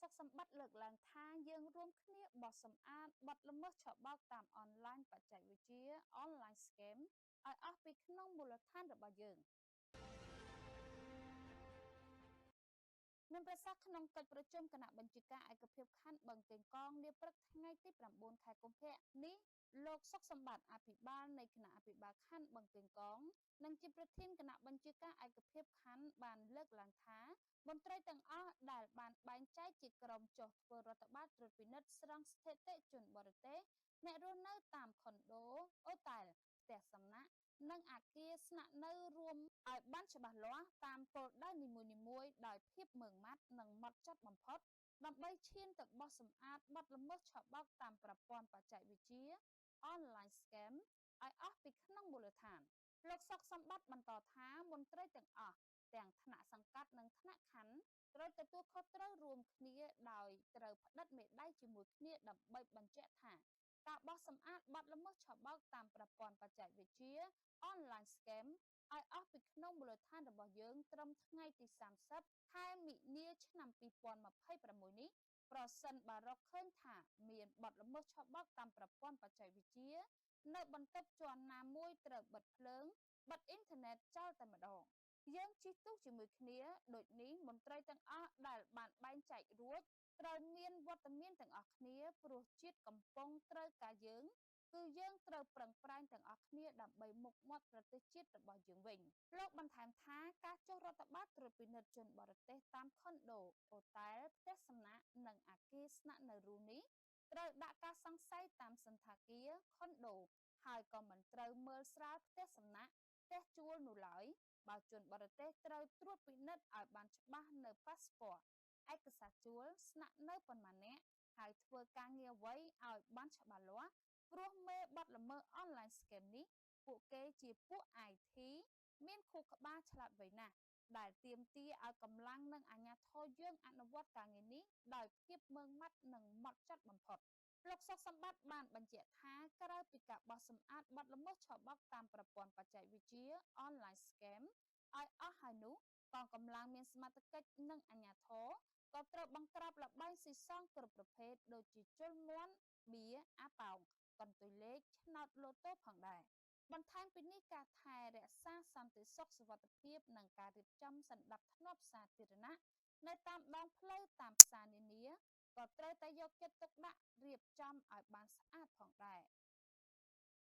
សុខសម្បត្តិលើកឡើងថាយើងរួមគ្នាបោសសម្អាតបទល្មើសឆបោកតាមអនឡាញបច្ចេកវិទ្យា Online Scam ឲ្យអស់ពីក្នុងមូលដ្ឋានរបស់យើង។មានប្រសាសន៍ក្នុងកិច្ចប្រជុំគណៈបញ្ជាការឯកភាពខណ្ឌបឹងកេងកងនាព្រឹកថ្ងៃទី9ខែកុម្ភៈនេះលោកសុខសម្បត្តិអភិបាលនៃគណៈអភិបាលខណ្ឌបឹងកេងកងនិងជាប្រធានគណៈបញ្ជាការឯកភាពខណ្ឌបានលើកឡើងថាមន្ត្រីទាំងអស់ដែលបានបែងចែកជាក្រុមចុះធ្វើរដ្ឋបាលត្រួតពិនិត្យស្រង់ស្ថិតិជនបរទេសអ្នករស់នៅតាមខុនដូអូតែលផ្ទះសំណាក់និងអគារស្នាក់នៅរួមឲ្យបានច្បាស់លាស់តាមគោលដៅនីមួយៗដោយភាពម៉ឺងម៉ាត់និងហ្មត់ចត់បំផុតដើម្បីឈានទៅបោសសម្អាតបទល្មើសឆបោកតាមប្រព័ន្ធបច្ចេកវិទ្យា Online Scam ឲ្យអស់ពីក្នុងមូលដ្ឋានលោកសុខសម្បត្តិបន្តថាមន្ត្រីទាំងអស់ទាំងថ្នាក់សង្កាត់និងថ្នាក់ខណ្ឌត្រូវទទួលខុសត្រូវរួមគ្នាដោយត្រូវផ្តិតមេដៃជាមួយគ្នាដើម្បីបញ្ជាក់ថាការបោសសម្អាតបទល្មើសឆបោកតាមប្រព័ន្ធបច្ចេកវិទ្យា Online Scam ឲ្យអស់ពីក្នុងមូលដ្ឋានរបស់យើងត្រឹមថ្ងៃទី30ខែមិនិនាឆ្នាំ2026នេះប្រសិនបើរកឃើញថាមានបទល្មើសឆបោកតាមប្រព័ន្ធបច្ចេកវិទ្យានៅបន្ទប់ជាន់ណាមួយត្រូវបិទភ្លើងបិទអ៊ីនធឺណិតចោលតែម្ដងយើងជិះទូកជាមួយគ្នាដូចនេះមន្ត្រីទាំងអស់ដែលបានបែងចែករួចត្រូវមានវត្តមានទាំងអស់គ្នាព្រោះជាតិកំពុងត្រូវការយើងគឺយើងត្រូវប្រឹងប្រែងទាំងអស់គ្នាដើម្បីមុខមាត់ប្រទេសជាតិរបស់យើងវិញលោកបន្ថែមថាការចុះរដ្ឋបាលត្រួតពិនិត្យជនបរទេសតាមខុនដូអូតែលផ្ទះសំណាក់និងអគារស្នាក់នៅរួមនេះត្រូវដាក់ការសង្ស័យតាមសណ្ឋាគារខុនដូហើយក៏មិនត្រូវមើលស្រាលផ្ទះសំណាក់ផ្ទះជួលនោះឡើយបើជនបរទេសត្រូវត្រួតពិនិត្យឲ្យបានច្បាស់នៅប៉ាសពតឯកសារជួលស្នាក់នៅប៉ុន្មាននាក់ហើយធ្វើការងារអ្វីឲ្យបានច្បាស់លាស់ព្រោះមេបទល្មើស Online Scam នេះពួកគេជាពួក IT មានខួរក្បាលឆ្លាតវៃណាស់ដែលទាមទារឲ្យកម្លាំងនិងអាជ្ញាធរយើងអនុវត្តការងារនេះដោយភាពម៉ឺងម៉ាត់និងហ្មត់ចត់បំផុតលោកសុខសម្បត្តិបានបញ្ជាក់ថាក្រៅពីការបោសសម្អាតបទល្មើសឆបោកតាមប្រព័ន្ធបច្ចេកវិទ្យា Online Scam ឲ្យអស់ហើយនោះកងកម្លាំងមានសមត្ថកិច្ចនិងអាជ្ញាធរក៏ត្រូវបង្ក្រាបល្បែងស៊ីសងគ្រប់ប្រភេទដូចជាជលមាន់បៀអាប៉ោងកន្ទុយលេខឆ្នោតលូតូផងដែរបន្ថែមពីនេះការថែរក្សាសន្តិសុខសុវត្ថិភាពនិងការរៀបចំសណ្ដាប់ធ្នាប់សាធារណៈនៅតាមដងផ្លូវតាមផ្សារនានាក៏ត្រូវតែយកចិត្តទុកដាក់រៀបចំឲ្យបានស្អាតផងដែរ។